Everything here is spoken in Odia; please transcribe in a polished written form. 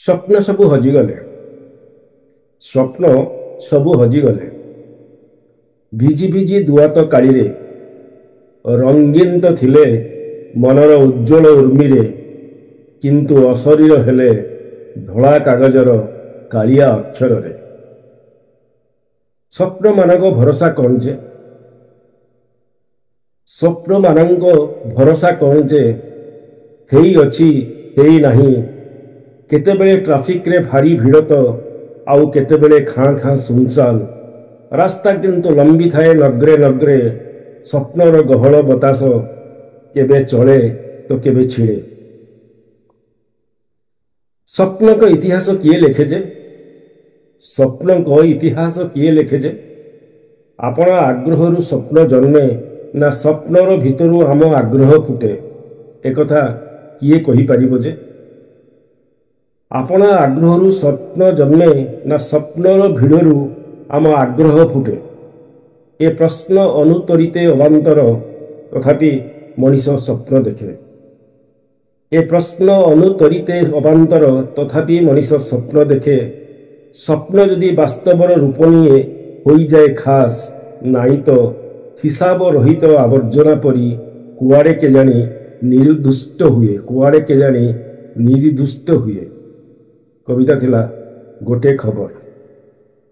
ସ୍ୱପ୍ନ ସବୁ ହଜିଗଲେ, ସ୍ୱପ୍ନ ସବୁ ହଜିଗଲେ ଭିଜି ଭିଜି ଦୁଆତ କାଳିରେ। ରଙ୍ଗୀନ ତ ଥିଲେ ମନର ଉଜ୍ଜ୍ୱଳ ଉର୍ମିରେ, କିନ୍ତୁ ଅଶରୀର ହେଲେ ଧଳା କାଗଜର କାଳିଆ ଅକ୍ଷରରେ। ସ୍ୱପ୍ନମାନଙ୍କ ଭରସା କ'ଣ ଯେ, ସ୍ୱପ୍ନମାନଙ୍କ ଭରସା କ'ଣ ଯେ, ହେଇ ଅଛି ହେଇ ନାହିଁ। କେତେବେଳେ ଟ୍ରାଫିକରେ ଭାରି ଭିଡ଼ ତ ଆଉ କେତେବେଳେ ଖାଁ ଖାଁ ସୁନସାନ। ରାସ୍ତା କିନ୍ତୁ ଲମ୍ବି ଥାଏ ନଗ୍ରେ ନଗ୍ରେ। ସ୍ୱପ୍ନର ଗହଳ ବତାସ କେବେ ଚଳେ ତ କେବେ ଛିଡ଼େ। ସ୍ୱପ୍ନଙ୍କ ଇତିହାସ କିଏ ଲେଖେ ଯେ, ସ୍ୱପ୍ନଙ୍କ ଇତିହାସ କିଏ ଲେଖେ ଯେ? ଆପଣା ଆଗ୍ରହରୁ ସ୍ୱପ୍ନ ଜନ୍ମେ ନା ସ୍ୱପ୍ନର ଭିତରୁ ଆମ ଆଗ୍ରହ ଫୁଟେ, ଏକଥା କିଏ କହିପାରିବ ଯେ? ଆପଣା ଆଗ୍ରହରୁ ସ୍ୱପ୍ନ ଜନ୍ମେ ନା ସ୍ୱପ୍ନର ଭିଡ଼ରୁ ଆମ ଆଗ୍ରହ ଫୁଟେ, ଏ ପ୍ରଶ୍ନ ଅନୁତ୍ତରିତେ ଅବାନ୍ତର, ତଥାପି ମଣିଷ ସ୍ୱପ୍ନ ଦେଖେ। ଏ ପ୍ରଶ୍ନ ଅନୁତ୍ତରିତେ ଅବାନ୍ତର, ତଥାପି ମଣିଷ ସ୍ୱପ୍ନ ଦେଖେ। ସ୍ୱପ୍ନ ଯଦି ବାସ୍ତବର ରୂପ ନିଏ ହୋଇଯାଏ ଖାସ୍, ନାଇଁ ତ ହିସାବ ରହିତ ଆବର୍ଜନା ପରି କୁଆଡ଼େ କେଜାଣି ନିରୁଦ୍ଦିଷ୍ଟ ହୁଏ, କୁଆଡ଼େ କେଜାଣି ନିରୁଦ୍ଦିଷ୍ଟ ହୁଏ। କବିତା ଥିଲା ଗୋଟେ ଖବର।